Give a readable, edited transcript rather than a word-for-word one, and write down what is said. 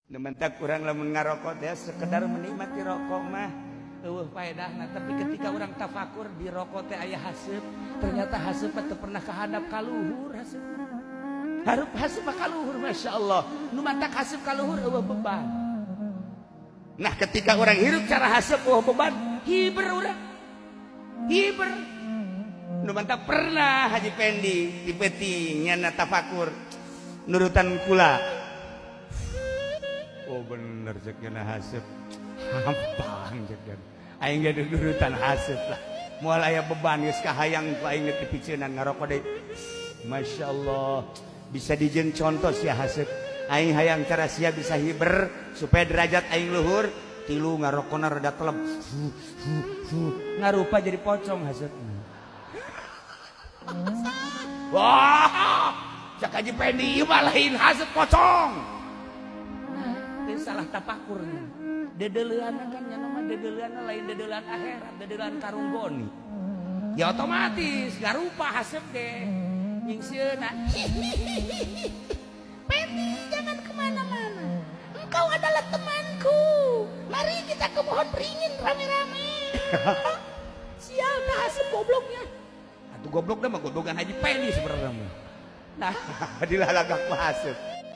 Nu matak urang lamun ngarokok teh sekedar menikmati rokok mah euweuh faedahna, tapi ketika urang tafakur di rokok teh aya haseup, ternyata haseup teh pernah kahadap ka luhur. Haseup harup, haseup ka luhur, Masya Allah. Nu matak haseup ka luhur, euweuh beban. Nah, ketika urang hirup cara haseup euweuh beban, hiber urang, hiber. Nu matak pernah Haji Pendi di peuting nyana tafakur nurutan kula. Oh bener, cek nyana, haseup hampang. Cek nyana, aing ge nurutan haseup lah, moal aya beban. Geus kahayang ku aing dipiceunan, ngarokok deui. Masya Allah, bisa dijieun contoh sia haseup. Aing hayang cara sia bisa hiber supaya derajat aing luhur. Tilu ngarokona rada telep, ngarupa jadi pocong haseup. Wah, cak Haji Pendi, ieu mah lain haseup, pocong. Nah, itu salah tapakur. Dedelean kan nya mah, dedelean lain dedelean akhirat, dedelean karung goni. Ya otomatis ngarupa haseup ge nyingseuna. Pendi, jangan kemana-mana. Engkau adalah temanku. Mari kita ke pohon beringin rame-rame. Sial, dah haseup gobloknya. Atuh goblok dah mah goblokan Haji Pendi sebenarnya mah. Nah, dilalagak ku haseup.